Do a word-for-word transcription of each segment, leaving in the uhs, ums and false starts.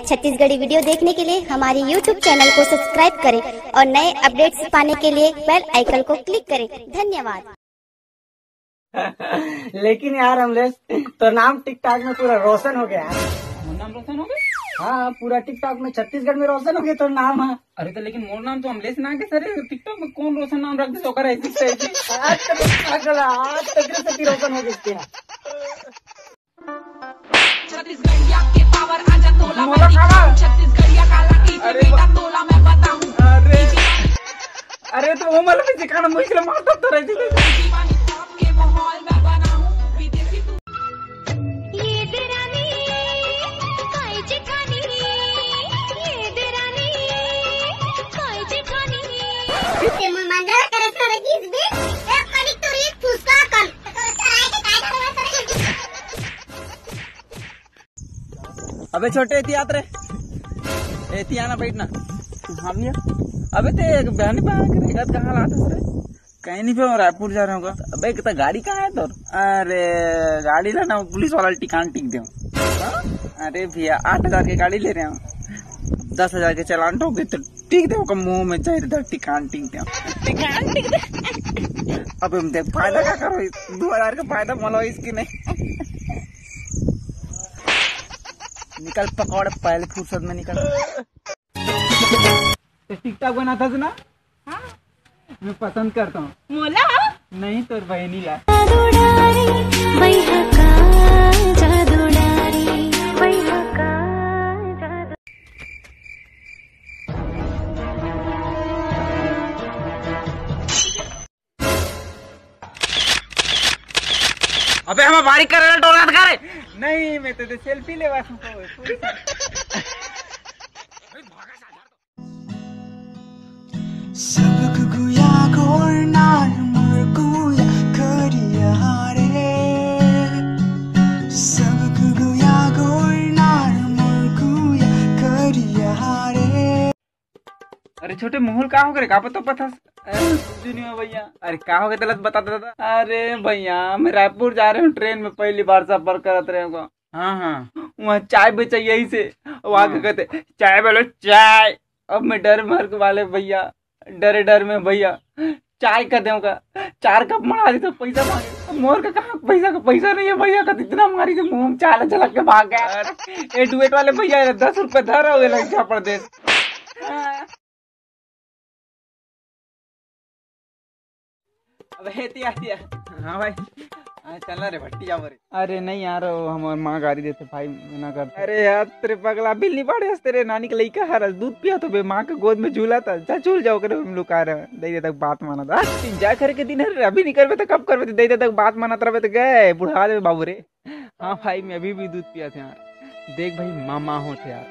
Chhattisgarhi video देखने के लिए हमारे YouTube चैनल को सब्सक्राइब करें और नए अपडेट्स पाने के लिए बेल आइकन को क्लिक करें। धन्यवाद। लेकिन यार अमलेश, तो नाम टिकटॉक में पूरा रोशन हो गया। नाम रोशन हो गया? हाँ, पूरा टिकटॉक में छत्तीसगढ़ में रोशन हो गया तो नाम है। अरे तो लेकिन मोर नाम तो अमलेश ना के सर, टिकटॉक में कौन रोशन नाम रख दे तो करे ऐसी से ऐसी। आज तक पागल आज तक से रोशन हो गया। छत्तीसगढ़िया के पावर आजा तोला मैं दिखाऊं। छत्तीसगढ़िया काला की बेटा तोला मैं बताऊं। अरे अरे तो वो मतलब से कान मुझे मारता तो रहती थी। अबे छोटे एती आत रे, एती आना बैठना। हम नहीं। अबे ते एक बहनी पा के देखत कहाँ लात हस रे? कहीं नहीं पे रायपुर जा रहे होगा। अबे कितना गाड़ी कहाँ है तोर? अरे गाड़ी ला ना पुलिस वाला टिकान टिक दे। अरे भैया आठ हजार के गाड़ी ले रहे हो, दस हजार के चलान ठोक दे तो टिक दे। मुंह में चाहिए तो टिकान टिक दे। टिकान टिक दे। अब हम देख फायदा क्या करो, दो हजार का फायदा मला इसकी नहीं। निकल पकौड़े पहले फुर्सत में निकल। टिकटॉक बनाता था ना? हाँ। मैं पसंद करता हूँ। मोला? नहीं तोर बहनी ला। अबे हमें बारी कर रहे टोला कर। नहीं मैं तो सेल्फी लेवा। सबक गुया गोर नार मोर गुया करिया रे। सबक गुया गोर नार मोर गुया करिया रे। अरे छोटे मोहल का हो करे का पता पता। भैया अरे का हो गए तलत बता दादा। अरे भैया मैं रायपुर जा रहे हूँ ट्रेन में पहली बार सफर करत रहे हूँ। हाँ हाँ। वहाँ चाय बेचा यही से वहाँ के कहते चाय बोलो चाय। अब मैं डर मर के वाले भैया डरे डर में भैया चाय का देऊंगा। चार कप मना दी तो पैसा मांगे मोर का कहाँ पैसा का पैसा नहीं है भैया का इतना मारी थे मुंह में चाय झलक के भाग गया। ए डुएट वाले भैया दस रुपए धर रहे हो लग झापड़ दे। अबे तिया तिया। हाँ भाई। हाँ चलना रे भट्टी जाओ रे। अरे नहीं यार वो हमार माँ गाड़ी देते भाई मना कर। अरे यार तेरे पगला बिल्ली बाड़े तेरे नानी के लइका हरस दूध पिया तो बे माँ के गोद में झूला था जा झूल जाओ करे हम लोग आ रहे हैं दे दे तक बात माना था। तीन जा करे के दिन है अभी नहीं करबे तो कब करबे दे दे तक बात माना तरबे तो गए बुढ़ा दे बाबू रे। हाँ भाई मैं अभी भी दूध पिया थे यार। देख भाई माँ माँ हो थे यार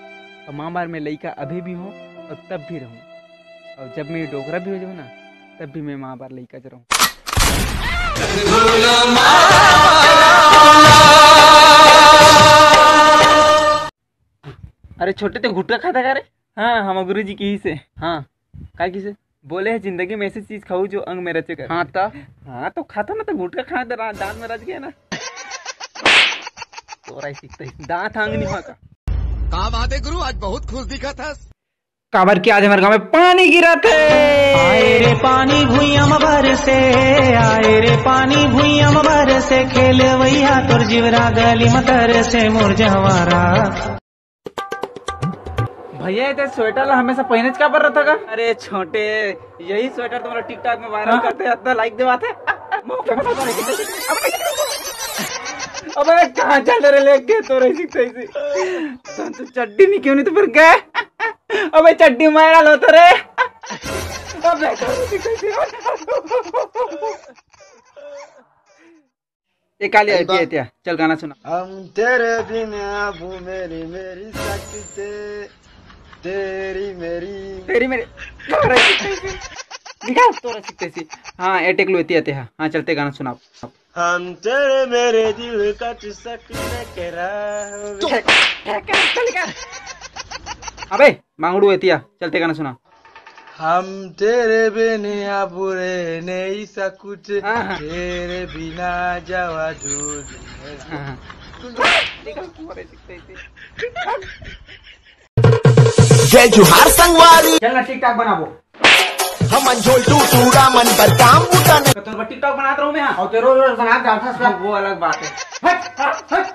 और माँ बार में लइका अभी भी हो और तब भी रहूँ और जब मैं डोकरा भी हो जाऊँ ना तब भी मैं माँ बार लइका ज रहूँ। अरे छोटे ते गुटखा खाता का रे? हाँ हम गुरु जी की ही से। हाँ काय किसे बोले है जिंदगी में ऐसी चीज खाऊ जो अंग में रचे कर। हाँ तो हाँ तो खाता ना तो गुटखा खाए तो दांत में रच गया ना। तोरा ही सीखते ही दांत आंग नहीं हुआ का। का बात है गुरु आज बहुत खुश दिखा था। काबर की आज हमारे गांव में पानी गिरा थे। आए रे पानी भुइया में भर से आए रे पानी भुइया में भर से खेल वैया तोर जीवरा गली में तर से मोर जहवारा। भैया ये स्वेटर ला हमेशा पहने का पर रहता का? अरे छोटे यही स्वेटर तुम्हारा टिकटॉक में वायरल हाँ? करते इतना लाइक देवा थे। अबे कहाँ चल रहे लेके तो रही थी तो चड्डी नहीं क्यों नहीं तो फिर गए। अबे चड्डी मारा लो तो रे। अबे तो रही थी तो फिर। ये काली आई पिया इतिया चल गाना सुना। हम तेरे बिना वो मेरी मेरी सकते तेरी मेरी तेरी मेरी निकाल तोरा सीखते सी। हाँ एटेक लो इतिया ते हाँ चलते गाना सुना। हम तेरे मेरे दिल का सकते करा। अबे मांगड़ू इतिया चलते गाना सुना। हम तेरे बिना बुरे नहीं सा कुछ। तेरे बिना जावा जो। जय जोहार संगवारी। चल ना, टिकटॉक बनाबो। हमन झोलटू टूरा मन बर काम बुता नहीं। तो तोर बर टिकटॉक बनात रहूं मैं, हां। और तेरो रोज बना जाता है। वो अलग बात है। हट, हट, हट।